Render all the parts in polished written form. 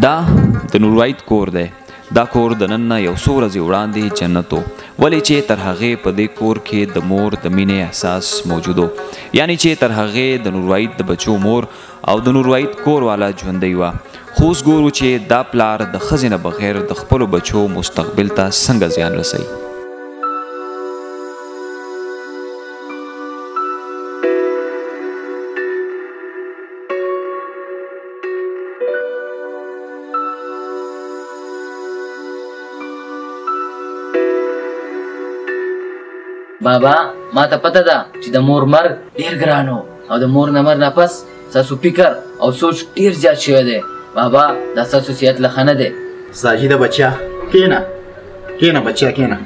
دا د نوروایت کور دی. دا کور د نن نه یو څو ورځې وړاندې جنت و، ولې چې تر هغې په دې کور کې د مور د مینې احساس موجود و، یعنی چې تر هغې د نوروایت د بچو مور او د نوروایت کور والا ژوندۍ وه. خو اوس ګورو چې دا پلار د ښځې نه بغیر د خپلو بچو مستقبل ته څنګه زیان رسوي. بابا ما ته پته ده چې د مور مرګ ډېر ګران و او د مور نه مرګ نه پس ستاسو فکر او سوچ ډېر زیات شوی دی. بابا دا ستاسو صحت له ښه نه دی. ساجده بچیا کښېنه، کښېنه بچیا، کښېنه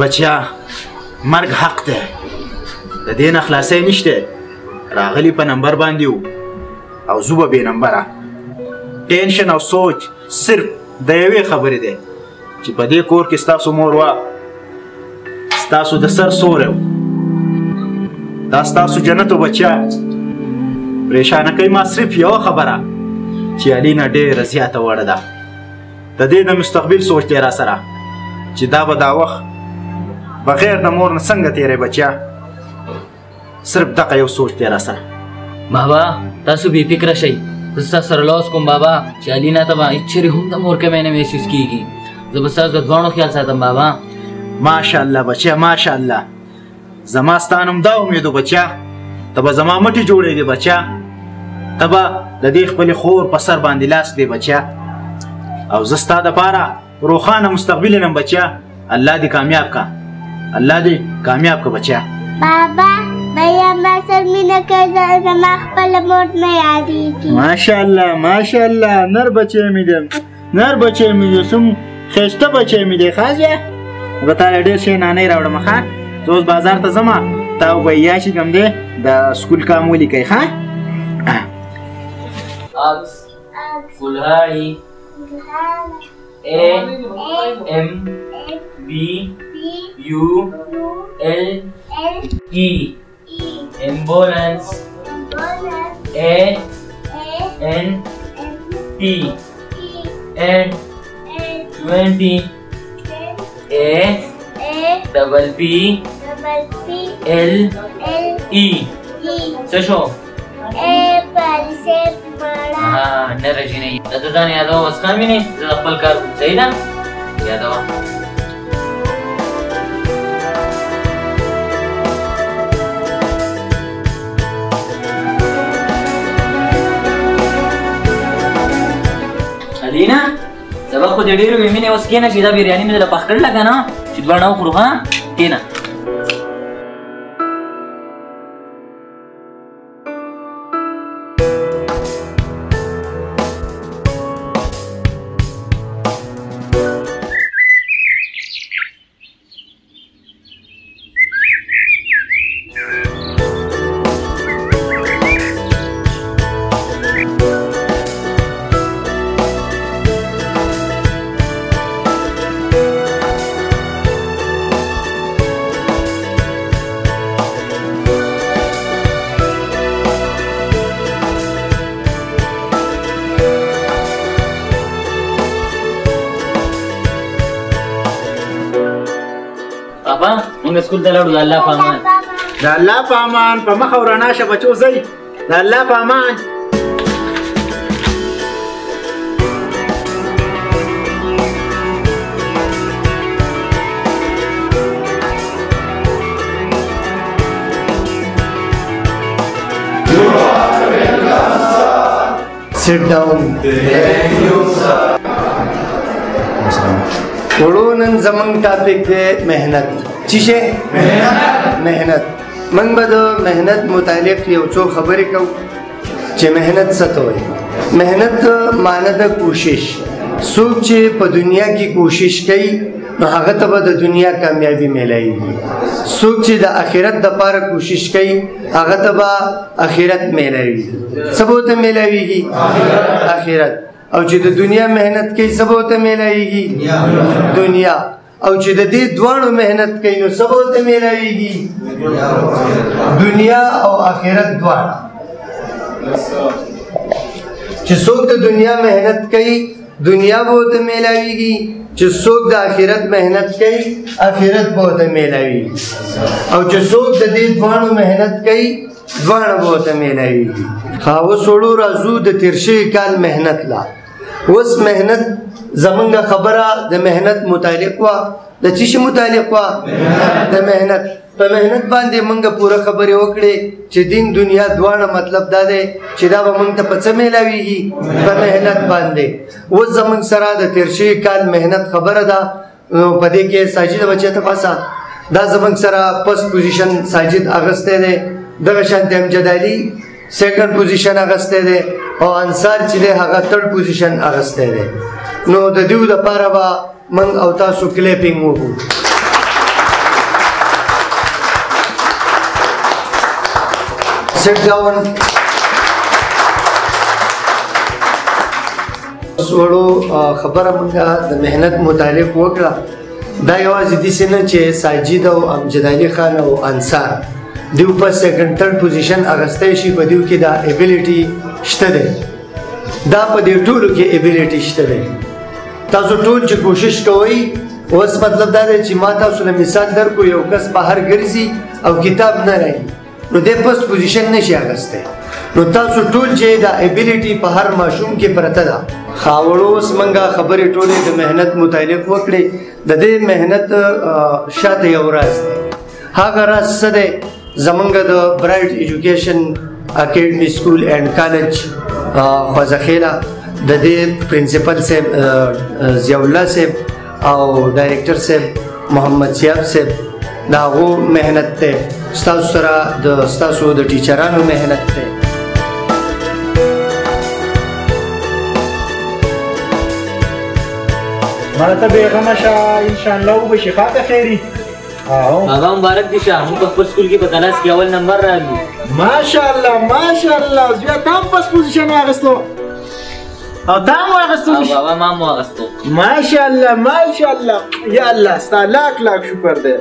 بچیا. مرګ حق دی، د دې نه خلاصی نشته. راغلی په نمبر باندې و او زه به بې نمبره. ټینشن او سوچ صرف د یوې خبرې دی چې په دې کور کې ستاسو مور وه، ستاسو د سر سوری و، دا ستاسو جنت و. بچیا پریشانه کوي ما صرف یوه خبره چې علینه ډېره زیاته وړه ده، د دې د مستقبل سوچ دی را سره چې دا به دا وخت بغیر د مور نه څنګه تېری. بچیا صرف دغه یو سوچ دی را سره. بابا تاسو بې فکره شئ، زه ستاسو سره لاس کوم بابا چې علینه ته به هېڅ چېرې هم د مور کمی نه محسوس کېږي. زه به ستاسو د دواړو خیال ساتم بابا. ماشاءالله بچیا، ماشاءالله. زما ستا نوم دا امید و بچیا، ته به زما مټې جوړېږې بچیا، ته به د دې خپلې خور په سر باندې لاس دی بچیا، او زه ستا دپاره روښانه مستقبل یم بچیا. الله دې کامیاب که، الله دې کامیاب که بچیا. بابا بیا ما سره مینه کوي، زما خپله مور نه یادېږي. ماشاءالله ماشاءالله، نر بچی مې دی، نر بچی مې دی، څوم ښایسته بچی مې دی. ښه ځه به تا له ډېر شی نانۍ راوړم. ښه زه اوس بازار ته ځم، تا به یا چې کوم دی د سکول کام ولیکئ. ښه عکس کلهاړي A M B U L E ambulance A N T N 20 A double P L E. څه شو؟ نه رژینې دا ته ځان یادوه، اوس کار وینې، زه د خپل کار کوم. صحیح ده؟ یادوه. علینا سبا خو دې ډېرې وې مینې، اوس کښېنه چې دا بریاني مې درله پخ کړله که نه چې دواړه وخورو. ښه کښېنه. بابا موږ سکول ته لاړو. د الله په امان، د الله په امان. په مخه ورڼا شه بچو، ځئ د الله په امان. Sit down. Thank you, sir. وړو نن زمونږ ټاپک دی محنت. څه شی؟ محنت. موږ به د محنت متعلق یو څو خبرې کوو چې محنت څه ته وایي. محنت معنی د کوشش. څوک چې په دنیا کې کوشش کوي نو هغه ته به د دنیا کامیابي میلاویږي. څوک چې د آخرت دپاره کوشش کوي هغه ته به آخرت میلاویږي. څه به ورته میلاویږي؟ آخرت. او چې د دنیا محنت کوي څه به ورته میلاویږي؟ دنیا. او چې د دې دواړو محنت کوي نو څه به ورته میلاویږي؟ دنیا او آخرت دواړه. چې څوک د دنیا محنت کوي دنیا به ورته میلاویږي، چې څوک د آخرت محنت کوي آخرت به ورته میلاویږي، او چې څوک د دې دواړو محنت کوي دواړه به ورته میلاویږي. ښه، اوس وړو راځو د تېر شوي کال محنت لا. اوس محنت زمونږ خبره د محنت متعلق وه. د څه شي متعلق وه؟ د محنت. په محنت باندې مونږ پوره خبرې وکړې چې دین دنیا دواړه مطلب دا دی چې دا به مونږ ته په څه میلاویږي؟ په محنت باندې. اوس زمونږ سره د تېر شوي کال محنت خبره ده. نو په دې کې ساجد بچی ته پاسه، دا زمونږ سره first position ساجد اخیستی دی، دغه شانتې امجد علي second position اخیستی دی، او انصار چې دی هغه third position اخیستی دی. نو د دیو دپاره به موږ او تاسو clapping وکړو. Sit down. اوس وړو خبره موږ د محنت متعلق وکړه. دا یوازې داسې نه چې ساجد او امجد علي خان او انصار دیو په second third position اخیستی شي، په دیو کې دا ability شته دی. دا په دې ټولو کې ability شته دی. تاسو ټول چې کوشش کوئ، اوس مطلب دا دی چې ما تاسو له مثال درکړو، یو کس بهر ګرځي او کتاب نه راځي نو دی first position نه شي اخیستی. نو تاسو ټول چې دا ability په هر ماشوم کې پرته ده. خاوړو اوس موږ خبرې ټولې د محنت متعلق وکړې. د دې محنت شاته یو راز دی. هغه راز څه دی؟ زمونږ د Bright Education Academy School and College خوازخیله د دې principal صاحب ضیاءالله صاحب او director صاحب محمد سیاب صاحب د هغو محنت دی. ستاسو سره د ستاسو د ټیچرانو محنت دی. مړه ته بېغمه شه، انشاءالله وبه شي. ښه ته خیري. بابا مبارک دې شه، موږ په خپل سکول کې په کلاس کې اول نمبر راغلو. ماشاءالله ماشاءالله، زویه تا هم first position واخیستو او تا هم واخیستو؟ بابا ما هم واخیستو. ماشاءالله ماشاءالله، یا الله ستا لاک لاک شکر دی،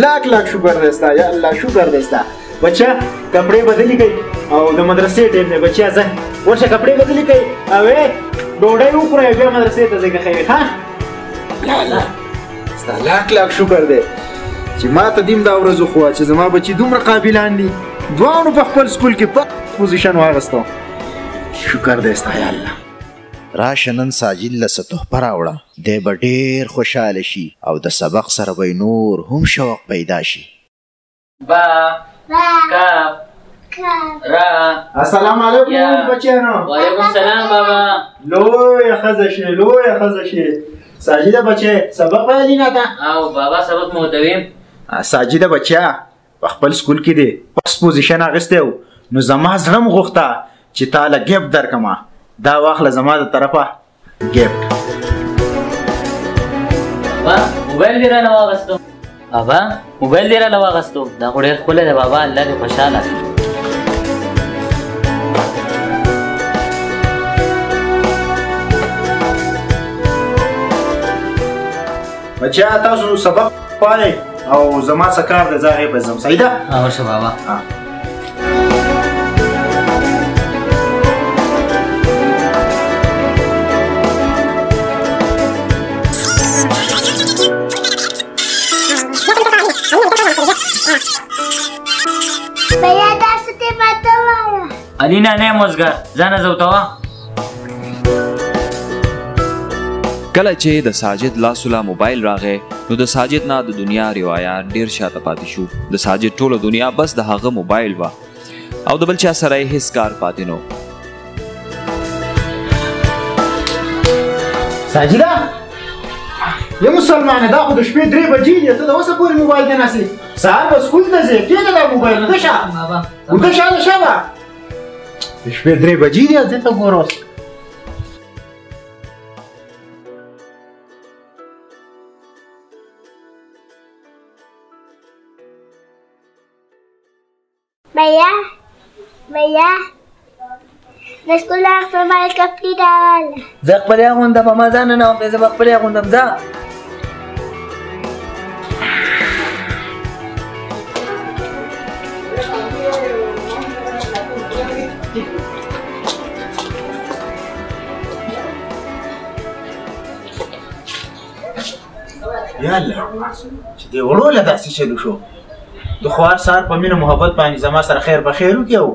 لاک لاک شکر دی ستا، یا الله شکر دی ستا. بچه کپړې بدلې کړئ او د مدرسې ټایم دی. بچیا ځه ورشه کپړې بدلې کړئ او ډوډۍ وخورئ بیا مدرسې ته ځئ که خیر. ښه، یا الله ستا لاک لاک شکر دی چې ما ته دیم دا ورځ وښوه چې زما بچي دومره قابلان دي، دواړو په خپل سکول کې first position واخیستو. شکر دی ستا یا الله. راشه نن ساجد له څه تحفه راوړه، دی به ډېر خوشحاله شي او د سبق سره به یې نور هم شوق پیدا شي. با کاف را. السلام علیکم بچیانو. وعلیکم سلام بابا. لویه ښځه شې، لویه ښځه شې. ساجده بچی سبق ویلی نه تا؟ او بابا سبق مو ورته ویم. ساجده بچیا په خپل سکول کې دی first position اخیستی و، نو زما زړه م غوښته چې تا له gift درکړم. دا واخله زما د طرفه gift. بابا موبایل دې رانه واخیستو. بابا موبایل دې رانه واخیستو، دا خو ډېر ښکلی دی بابا، الله دې خوشحاله کړي. بچیا تاسو سبق وایئ او زما څه کار دی، زه هغې پسې ځم. صحیح ده؟ ورشه بابا. بیا تاسو ته ماته وایه. علینا نه یم وزګار، ځانه زوتوه. کله چې د ساجد لاسو لا موبایل راغی نو د ساجد نه د دنیا روایت ډیر شاته پاتې شو. د ساجد ټوله دنیا بس د هغه موبایل وه او د بل چا سره یې هیڅ کار پاتې نو. ساجده یو مسلمانه، دا خو د شپې 3 بجې دي، ته د اوسه پورې موبایل ته ناست یې. سهار به سکول ته ځې، کښېنه دا موبایل ویده شه، ویده شه، شه به. د شپې 3 بجې دي، دې ته ګوره اوس. بیا بیا د سکول نه خپل مال کپړې راواله. زه خپلې اغوندم، په ما ځان نه اغوندم، زه به خپلې اغوندم. ځه یا الله چې دې وړو له داسې چلو شو، د خوار سهار په مینه محبت باندې زما سره خیر په خیر وکړي. او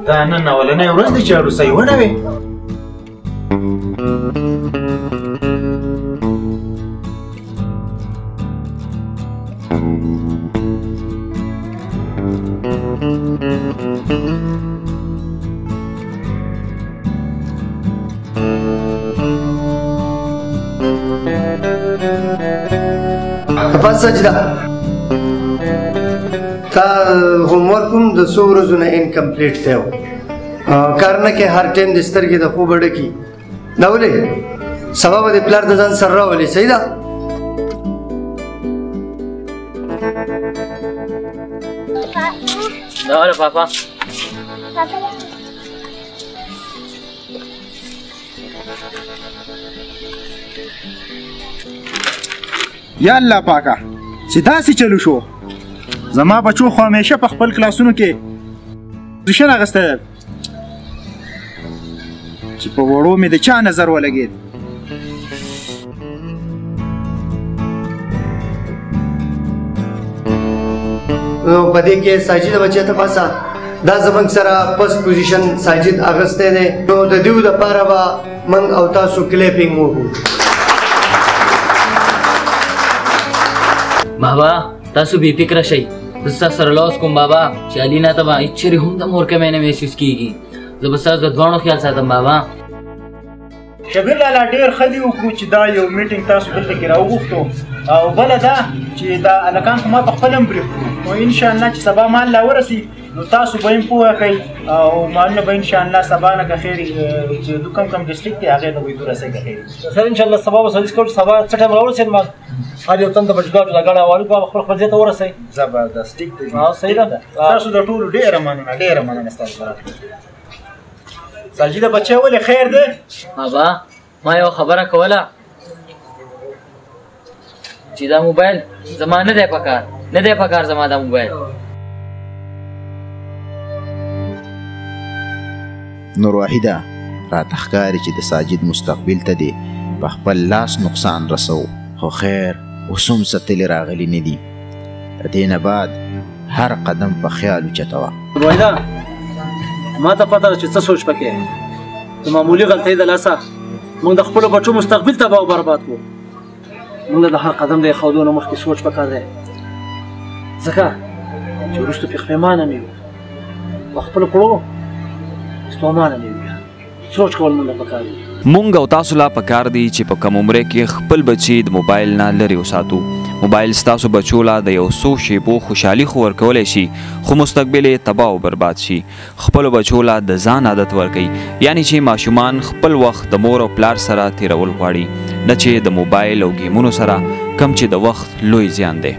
دا نن اولنۍ ورځ دی چې اړوسۍ ونه وي. سجده تا هومورک هم د څو ورځو نه انکمپلیټ دی، کار نه کې هر ټایم د سترګې د خوبه ډکي. دا ولې؟ سبا به د پلار د ځان سره راولي. صحیح ده؟ دا وله پاپا. یا الله پاکه چې داسې چلو شو، زما بچو خو همیشه په خپل کلاسونو کې پوزیشن اخیستی دی، چې په وړو مې د چا نظر ولګېد. نو په دې کې ساجد بچی ته پاسه دا زموږ سره first position Sajid اخیستی دی، نو د دیو دپاره به موږ او تاسو clapping وکړو. بابا تاسو بې فکره شئ، زه ستاسو سره لوس کوم بابا چې الینا ته به هېڅ چېرې هم د مور کمی نه محسوس کېږي. زه به ستاسو د دواړو خیال ساتم بابا. شبیر لالا ډېر ښه دې وکړو چې دا یو meeting تاسو دلته کې راوغوښتو، او بله دا چې دا هلکان خو ما په خپله هم brief کړو، نو انشاءالله چې سبا مال لا ورسي نو تاسو به هم پوهه کړئ، او مالونه به انشاءالله سبا نه که خیر چې کوم کوم district دی هغې ته به یې ورسوي که خیر. سر انشاءالله سبا به سرویس کوو، سبا څه ټایم راورسېد مال هر یو تن ته به جدا جدا ګاډی حواله کړو، خپل خپل ځای ته ورسوي. زبردست، ټیک دی. صحیح ده. ستاسو د ټولو ډېره مننه، ډېره مننه ستاسو. ساجده بچی ولې خیر دی؟ بابا ما یوه خبره کوله چې دا موبایل زما نه دی پکار، نه دی پکار زما دا موبایل. نور واحده راته ښکاري چې د ساجد مستقبل ته دې په خپل لاس نقصان رسو، خو خیر اوس هم څه تلي راغلي نه دي. د دې نه بعد هر قدم په خیال اوچتوه. واحده ما ته پته ده چې څه سوچ پکې، د معمولي غلطۍ د لاسه موږ د خپلو بچو مستقبل تباه او برباد کړو. موږ د هر قدم د ایښودو نه مخکې سوچ پکار دی، ځکه چې وروسته پښېمانه نه یو، په خپلو کړو ستومانه نه یو. سوچ کول موږ له پکار دي. مونږ او تاسو لا پکار دی چې په کم عمرۍ کې خپل بچي د موبایل نه لرې وساتو. موبایل ستاسو بچو لا د یو څو شیبو خوشحالي خو ورکولی شي، خو مستقبل یې تباه او برباد شي. خپلو بچو لا د ځان عادت ورکوي، یعنی چې ماشومان خپل وخت د مور او پلار سره تېرول غواړي، نه چې د موبایل او گیمونو سره، کم چې د وخت لوی زیان دی.